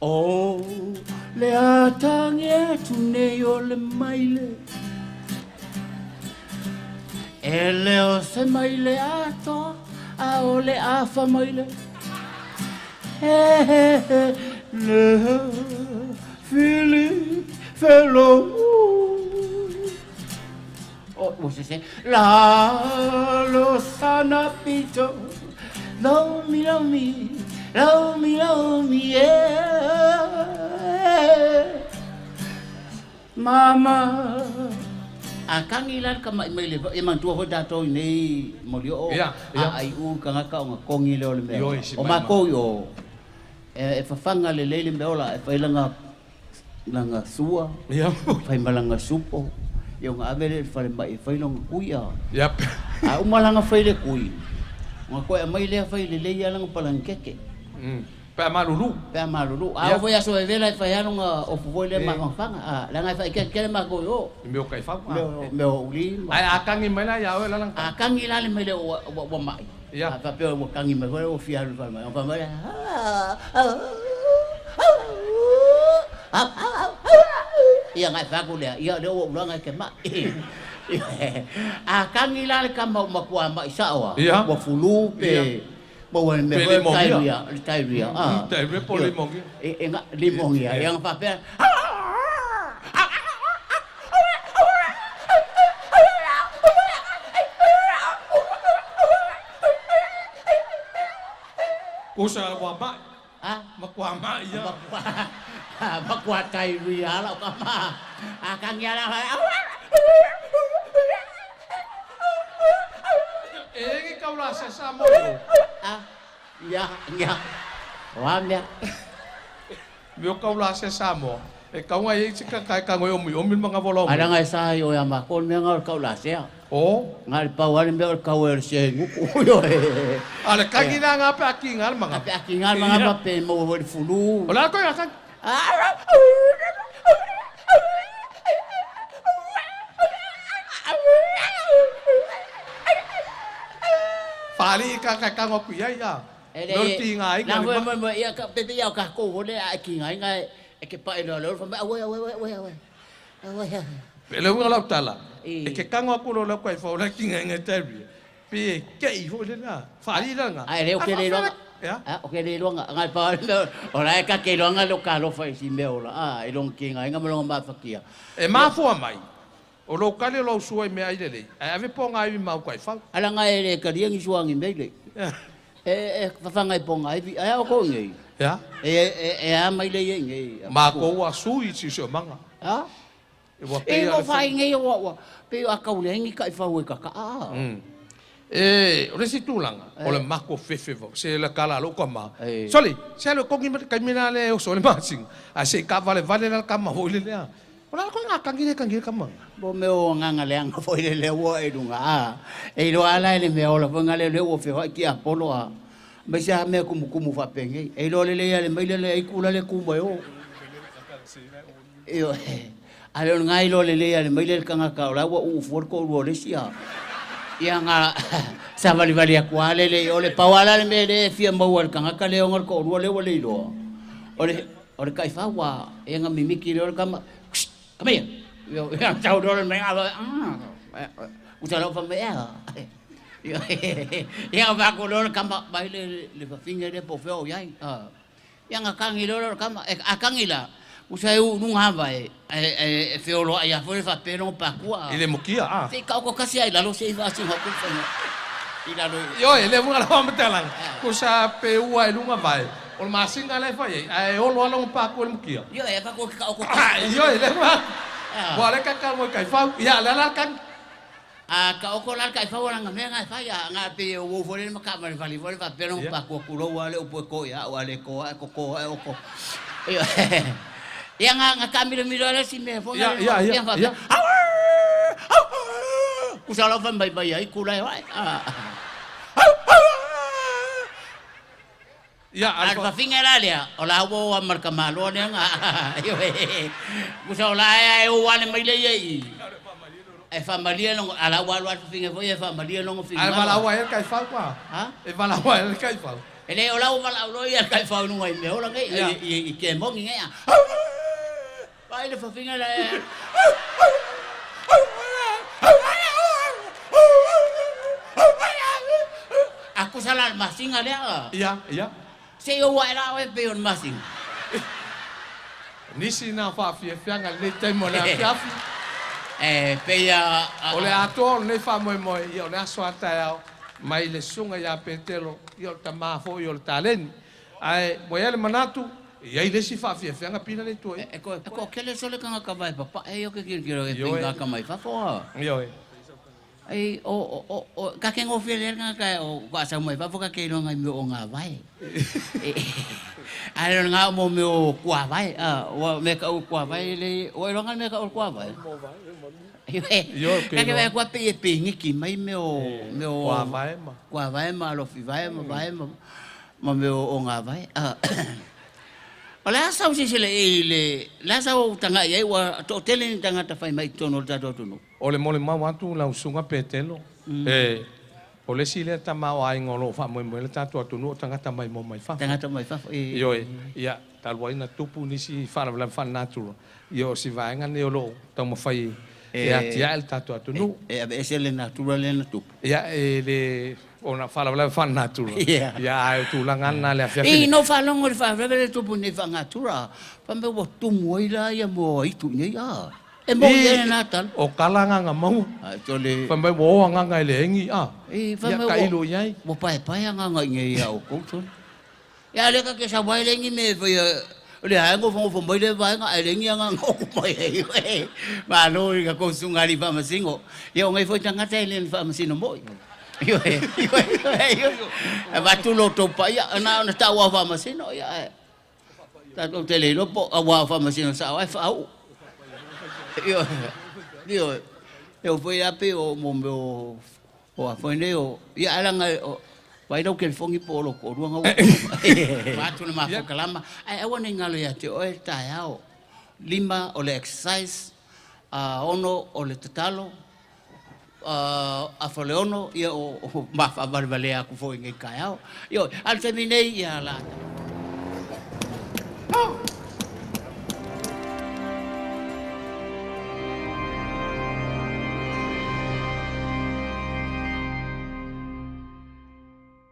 O le a tagi atu nei o le maile E le o se maile atoa a o le afa maile E le fili felou O, ua sese. Lalo sana pito, lomi lomi, lomi lomi, yeah. Mama. A kagi la le kama'i mai le e manatua foi tatou i nei moli oo a ai u le tagata ona togi lea o le mea o matou i o e fafaga lelei le mea ola e fai lana lana sua, fai ma lana supo, ia ona ave lea i le falemai e fai lona tui. A uma lana fai le tui, ona toe aumai lea fai lelei lava lana palanikete. Pe a malulu. Pe a malulu. A oo foi i aso vevela e fai lava lona ofu foi lea mafanafana, leaga e faaikeakeakea matou i o. I mea o kaifau. Mea o uli ma. Ae a kagi mai la ia oe la lana A kagi la le maile ua mai. A faapea ua kagi mai foi ua fia alu i le falemai, ona fai mai lea, Ia na e fai atu lea, ia o lea ua ou iloa na e te mai. A kagi la le tama ua matua mai sao lava, ua fulu pe maua i le mea foi lea o le diarrhea, le diarrhea. Diarrhea po o limogia. Limogia, ia ona faapea, Kusa ua mai. Ha? Matua mai ia. Matua, matua diarrhea lau tama. A kagi lava E i ai ni kaula se Samoa i o? A, ia, ia. O a mea? Mea o kaula se Samoa, e kau ngai ai se kaka e kago e omiomi le manawa o lau mea. Ai leaga e sa i o ia matou le mea na o le kaulasea. O? Na o le pau lava le mea o le kau ai o le sea i gutu. Ioe. A o le kagi la na pe a kiga le manava. A pe a kiga le manava pe maua foi i le fulu. O le a le koiga kagi? Faalii kaka e kago aku i ai, a. E Mea o le tiga ai na le mai. Ia ka pepe ia o kākou foi lea a e kiga e ke paʻi loa lea o le fai mai, auē, auē, auē, auē, auē. Pe le uiga o lau tala, e ke kago aku loa lau kaifau la e tigaina e Terry, pe e kei foi le la, faalii la lena. Ae le o ke le iloaga. Ea? O ke le iloaga. Ngai pa le mea, o la e ka ke iloaga le o ka alofa i si mea ola, a, i lona kigaina ma lona mafatia. E mafua mai, o lou kali o lou sua i meaai lelei, ae ave pogaiwi ma au kaifau. Ae leaga e le talia ni suagi mea i le. E fafaga i pogaiwi, ae a outou i nei? Ea? E a mai le ia i nei? Matou a sui i siosiomaga. A? E ua pei E a le mo fai nei ua pei a kau leai ni taifau e kaka'a. E, o le isi tulaga, o le mako fefe vau, se le kala a lou tama. Soli, se alu e kogi ma le taimi lena lea e oso ai le masina, ae se i taavale la le tama foi le lea. O le a koe ngā tangi le tangi le tama? Mo mea o agaga leaga foi le lea ua e luga a. E iloa lava la e le mea ola foi nga lea lea ua feoai tiapolo a. Mai se a mea kumukumu faapenei. E iloa lelei lava le maile lea ai kula le ku mai o. Ioe. A le o lena iloa lelei lava le maile le tagata o la ua uu fua le toalua o le isi a. Ia na savalivali atu lava le le i o le pau lava la le mea lea e fia maua e le tagata lea ona le toalua lea ua le iloa. O le O le taifau ua e na mimiti lea o le tama, Come here! Ia tau loa le mea, uta loa fai mai, ea. Ia fai atu loa le tama, mai le fafine lea po o fea o i ai. Ia na tagi loa lea o le tama, a tagi la, usa e uu i luga ava e feoloai lava foi le faapea lona patua. I le mukia, a. Se i taoto tasi lava i lalo se i faasino atu le faiga i lalo. Ioe, lea foi na faamatalaga, kusa pe ua i luga vae. O le masina lea e fai ai, ae olo lava lona paku e le mukia. Ioe, e avatu e ke kaoko. Ioe, lea ua ua lea kakau e kaifau. Ia, lea la le kagi. A kaoko la le kaifau ala nga mea nga e fai, a nga pe e uou foi le ma kaavalevale foi le faapea lona paku atu lou a le upu e ko ia au a le ko ae ko ae oko. Ioe. Ia nga nga kaamilomilo ala si mea foi nga ia faapea. Usa lau fai mai mai ai kula e oe. Ia, A o le fafine la lea, o la ua o a ma le tamaloa lea na, ioe, tusa o la e o ane mai lea ia i i, e faamalie lona, a la ua alu lava le fafine foi e faamalie lona finagalo. Ae valaau ai le taifau a? Ha? E valaau ai le taifau. E le o lau valaau loa ia kai faunuga i mea ola nei i ke mongi nei a. Vai le fafinga la e. Aku salah masinga lea. Ia, ia. Se o wa la o e pe on masinga. Nisi na whaafiafianga le taimi o le afiafi. E pe ia O le atoa o lenei faamoemoe, ia o le aso a taeao mai le susuga iā Petelo, ia o le tamā foi o le taleni. Ae ua i ai le manatu, e i ai le isi faafiafiaga pina le itu ai. E ko ko kele sole kanga ka vai papa e yo ke kilo kilo e pinga ka mai fafo a. Ioe. Ai o ka ke ngofia le nga ka o ka sa mai fafo ka ke no ngai me o ngā vai. Ai no ngā mo me o kua vai a o me ka o kua vai le o e longa me ka o kua vai. Io Ka ke vai kua pe e pingi ki mai me o me o kua vai ma. Kua vai ma alofi vai ma vai ma ma me o ngā vai. O le asa o sisile i le le asa o tanga i ai ua to'atele ni tagata fai mai i totonu o le tatou atunuu. O le molimau atu lau susuga Petelo, e o le isi lea tamaoaiga o lo o faamoemoe le tatou atunuu o tagata maimoa mai fafo. Tagata mai fafo e. Ioe, ia, talu ai na tupu nisi faalavelave faalenatura, ia o si vaega lenei o lo o taumafai e atiae le tatou atunuu. E aveese le natura lea na tupu. Ia, e le ona faalavelave faalenatura, ia ae o tulaga lava na le afiafi I nei. No faalogo i le faalavelave lea tupu nei faanatura, fai mai ua tumu ai la ia mo aitu i nei a. E mo i ai lena tala. O kala agaga maua. Ai tole. Fai mai ua o agaga i le egi a. I fai Ia mai ka ilo i ai. Ua paepae agaga i nei ia oukou tole. Ia le ka ke sau ai le egi me fai o le ae gofogofo mai le vaega ae le egi agaga oku mai ai. Malo i ka kou susuga alii faamasino. Ia o nei foi tagata e le ni faamasino moi. Ioe, ioe, ioe. Avatu lo tou paia, na ona tau au faamasino, ia ae. Tatou te le iloa po o aua faamasino sao ae faauu. Ioe, ioe. E foi a pe o mo mea o a foi nei o ia ae laga o vai lau telefoni po o lou toalua na ua atu le mafuta ae aua ne i galo ia te oe le taeao. 5 o le exercise, 6 o le tatalo, 5:30 ia o mafaavalevalea atu foi i nei taeao. Ioe, a o le taimi nei ia la.